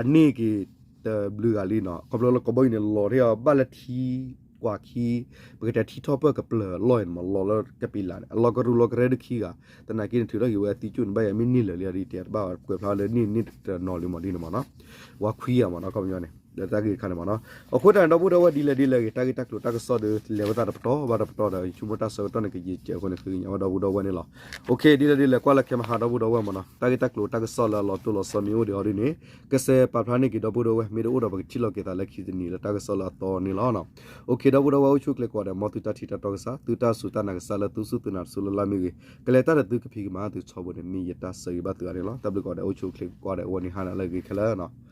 အန့ၢ်က့ၤတဘျုးဂၤလံနီၤ. ခီဖျိလၢကဘီယူၤန့ၣ် လီၤထဲအီၤဘၣ်လၢထံ ကွၢ်ခံ ပကတဲထံထီၣ်ပၢၢ်ကပျၢၤအလီၢ်အံၤန့ၣ်မး လီၤလၢကပံၤလးန့ၣ် အလီၢ်ကရူၢ်လီၤကရဲဒုးခံဂၤ, သနာ်က့န့ၣ် ထုးထီၣ်က့ၤဝဲအသံကၠူၣ်န့ၣ် ဘၣ်ယၤမ့ၢ်န့ၢ်လၢာ်လံအဒ်တဲတဘၣ် ကွဲးဖျါလၢန့ၢ်န့ၢ်တနီၤလံမးဒ်န့ၣ်မးနီၤ, ဝၤခွံဂၤမးနီၤ ခီပညီန့ၣ် ဒီးတၢ်ဂ့ၢ်တခါန့ၣ်မးနီၤ. အဃိသတးန့ၣ် ဒီပုၢ်ဒီဝဲၢ်ဒ်လဲၣ်ဒ်လဲၣ်ဂ့ၤ တၢ်ဂ့ၢ်တၢ်ကျိၤတၢ်ကစီၣ်ဒီး လဲၤဝဲသးတပတီၢ်ဘၣ်တပတီၢ်ဒီး ယဆိကမိၣ်တၢ်ဆၢကတီၢ်န့ၣ် ကယံာ်စဲးအဃိန့ၣ် ဃ့ကညးဝဲဒီပုၢ်ဒီဝဲၢ်န့ၣ်လီၤ. ဒ်လဲၣ်ဒ်လဲၣ် ကွၢ်လၢခဲမဟါဒီပုၢ်ဒီဝဲၢ်မးနီၤ တၢ်ဂ့ၢ်တၢ်ကျိၤတၢ်ကစီၣ်လၢအလီၤတိၢ်လီၤဆီမ့ၢ်အိၣ်ဒံးအီၤဒ်န့ၣ် ကစဲးပာ်ဖျါန့ၢ်က့ၤဒီပုၢ်ဒီဝဲၢ် မ့ၢ်တအိၣ်ဒီးပကထံၣ်လိာ်က့ၤသးလၢခံတနံၤလၢတၢ်ကစီၣ်လၢအသီန့ၣ်လီၤ. ဒီပုၢ်ဒီဝဲၢ်အိၣ်ဆူၣ်အိၣ်ချ့ကိးဂၤဒဲး မ်သုတၢ်ထံၣ်တၢ်တီကစၢ် သုတၢ်စူၢ်တၢ်နာ်ကစၢ်လၢသုစူၢ်သုနာ်တစိၤလၢ်လၢ်မ့ၢ်ဂ့ၤ ကလဲၤတၢ်ဒီးသုကဖံးကမၤသုဆီဘိန့ၣ် မ့ၢ်ယတၢ်ဆၢဂ့ၤဘၣ်သုဂၤန့ၣ်လီၤ. တၢ်ဘျုးကိးဂၤဒဲး အိၣ်ဆူၣ်အိၣ်ချ့ကိးဂၤဒဲး အိၣ်ဝဲန့ၣ်ဟါနၤလၢအဂ့ၤခဲလၢာ်နီၤ.